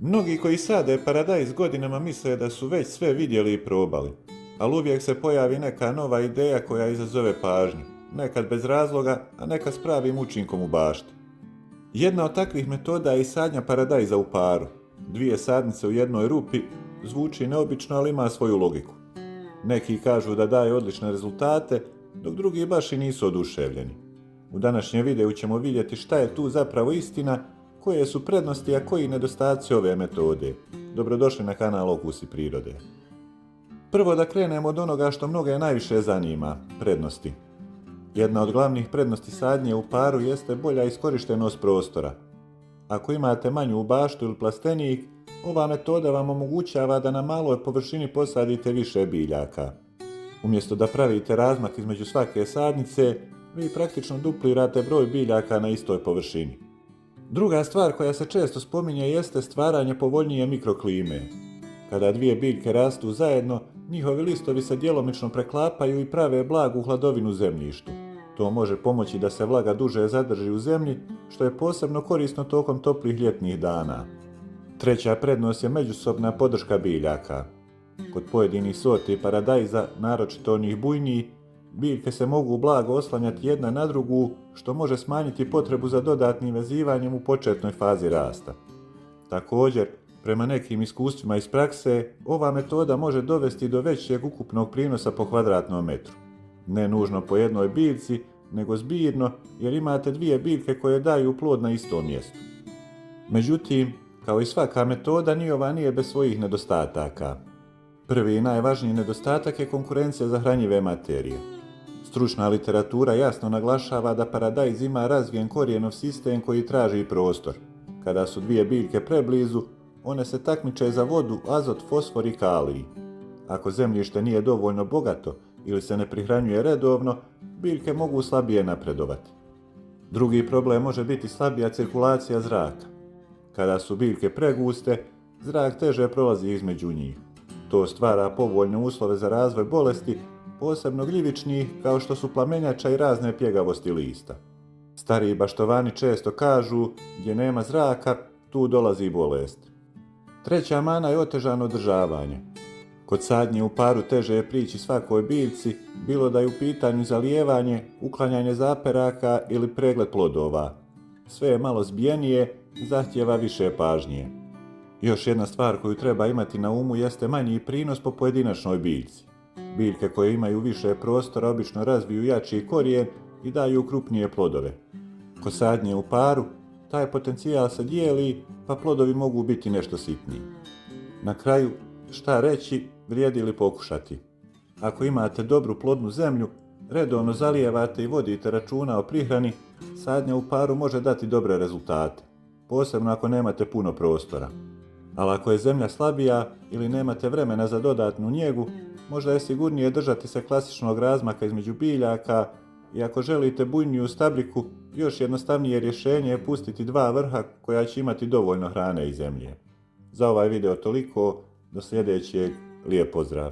Mnogi koji sade paradajz godinama misle da su već sve vidjeli i probali, ali uvijek se pojavi neka nova ideja koja izazove pažnju, nekad bez razloga, a nekad s pravim učinkom u bašti. Jedna od takvih metoda je i sadnja paradajza u paru. 2 sadnice u jednoj rupi zvuči neobično, ali ima svoju logiku. Neki kažu da daje odlične rezultate, dok drugi baš i nisu oduševljeni. U današnjem videu ćemo vidjeti šta je tu zapravo istina, koje su prednosti, a koji nedostaci ove metode. Dobrodošli na kanal Okusi prirode. Prvo da krenemo od onoga što mnoge najviše zanima, prednosti. Jedna od glavnih prednosti sadnje u paru jeste bolja iskorištenost prostora. Ako imate manju baštu ili plastenik, ova metoda vam omogućava da na maloj površini posadite više biljaka. Umjesto da pravite razmak između svake sadnice, vi praktično duplirate broj biljaka na istoj površini. Druga stvar koja se često spominje jeste stvaranje povoljnije mikroklime. Kada 2 biljke rastu zajedno, njihovi listovi se djelomično preklapaju i prave blagu hladovinu u zemljištu. To može pomoći da se vlaga duže zadrži u zemlji, što je posebno korisno tokom toplih ljetnih dana. Treća prednost je međusobna podrška biljaka. Kod pojedinih sorti paradajza, naročito onih bujnijih, biljke se mogu blago oslanjati jedna na drugu, što može smanjiti potrebu za dodatnim vezivanjem u početnoj fazi rasta. Također, prema nekim iskustvima iz prakse, ova metoda može dovesti do većeg ukupnog prinosa po kvadratnom metru. Ne nužno po jednoj biljci, nego zbirno, jer imate 2 biljke koje daju plod na istom mjestu. Međutim, kao i svaka metoda, ni ova nije bez svojih nedostataka. Prvi i najvažniji nedostatak je konkurencija za hranjive materije. Stručna literatura jasno naglašava da paradajz ima razvijen korijenov sistem koji traži prostor. Kada su 2 biljke preblizu, one se takmiče za vodu, azot, fosfor i kalij. Ako zemljište nije dovoljno bogato ili se ne prihranjuje redovno, biljke mogu slabije napredovati. Drugi problem može biti slabija cirkulacija zraka. Kada su biljke preguste, zrak teže prolazi između njih. To stvara povoljne uslove za razvoj bolesti, posebno gljivičnih kao što su plamenjača i razne pjegavosti lista. Stariji baštovani često kažu, gdje nema zraka, tu dolazi bolest. Treća mana je otežano održavanje. Kod sadnje u paru teže je prići svakoj biljci, bilo da je u pitanju zalijevanje, uklanjanje zaperaka ili pregled plodova. Sve je malo zbijenije i zahtijeva više pažnje. Još jedna stvar koju treba imati na umu jeste manji prinos po pojedinačnoj biljci. Biljke koje imaju više prostora obično razviju jači korijen i daju krupnije plodove. Kod sadnje u paru, taj potencijal se dijeli, pa plodovi mogu biti nešto sitniji. Na kraju, šta reći, vrijedi li pokušati? Ako imate dobru plodnu zemlju, redovno zalijevate i vodite računa o prihrani, sadnja u paru može dati dobre rezultate, posebno ako nemate puno prostora. Ali ako je zemlja slabija ili nemate vremena za dodatnu njegu, možda je sigurnije držati se klasičnog razmaka između biljaka i ako želite bujniju stabljiku, još jednostavnije rješenje je pustiti 2 vrha koja će imati dovoljno hrane i zemlje. Za ovaj video toliko, do sljedećeg, lijep pozdrav!